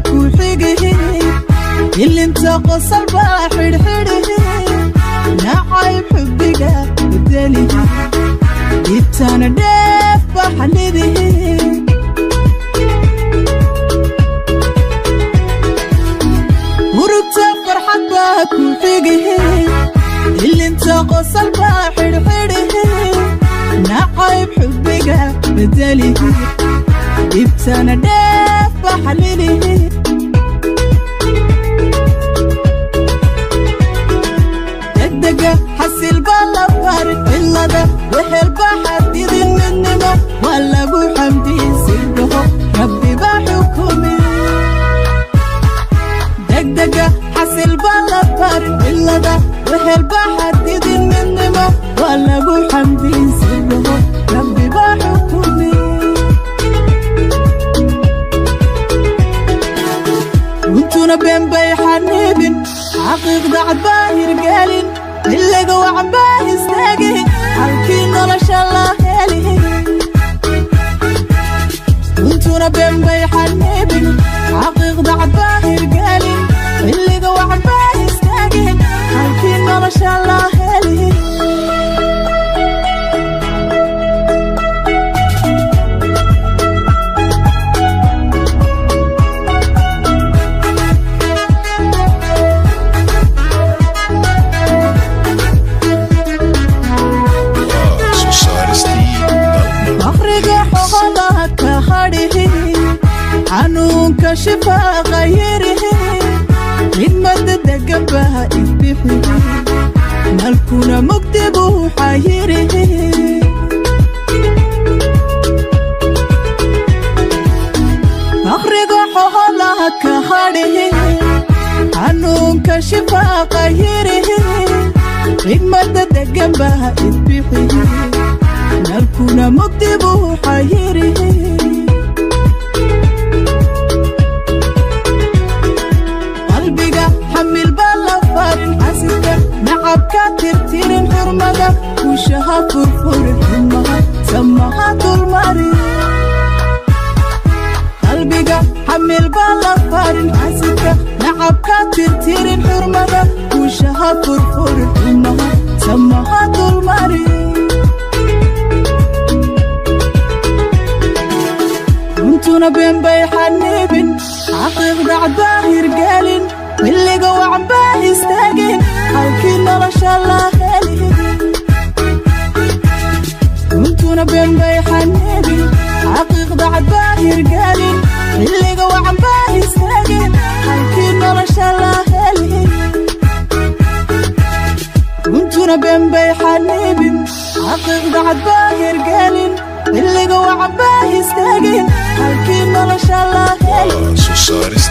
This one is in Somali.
ku xigihi ilinta qosol baa xidhxidhihi nacayb xubbiga bedelihi dhibtana dheef baa xallidihi murugta farxad baa ku xigihi ilinta qosol baa xidhxidhihi nacayb xubbiga bedelihi dhibtana dheef baa xallidihi degdega xasil baa la barin cilada wehel baa xadidin midnimo waa lagu xamdiyin sirdaho rabbi baa xukumi degdega xasil baa la barin cilada wehel baa xadidin midnimo waa lagu xamdiyin sirdaho rabbi baa xukumi runtuna been bay xaniibin xaqiiqda cad baa hirgelin xilliga wacan baa istaagi halkii nolosha la heli runtuna been bay xaniibin xaqiiqda cad baa hirgelin xilliga wacan baa istaagi halkii nolosha la heli Waa soo saaristii Dalmar Afriga Remix. Xoolaha ka hadhihi xanuunka shifaaqa yirihi khidmada degan baa ifbixihi nalkuna mugdi buu xayirihi Afriga xoolaha ka hadhihi xanuunka shifaaqa yirihi khidmada degan baa ifbixihi nalkuna mugdi buu xayirihi qalbiga xamil baa la farin xasidka nacabka tirtirin xurmada kushaha furfurin xumaha samaha dulmarin qalbiga xamil baa la farin xasidka nacabka tirtirin xurmada kushaha furfurin xumaha samaha dulmarin runtuna been bay xaniibin xaqiiqda cad baa hirgelin xilliga wacan baa istaagin halkii nolosha la heli runtuna been bay xaniibin xaqiiqda cad baa hirgelin xilliga wacan baa istaagin halkii nolosha la heli runtuna been bay xaniibin xaqiiqda cad baa hirgelin xilliga wacan baa istaagin halkii nolosha la heli Waa soo saaristii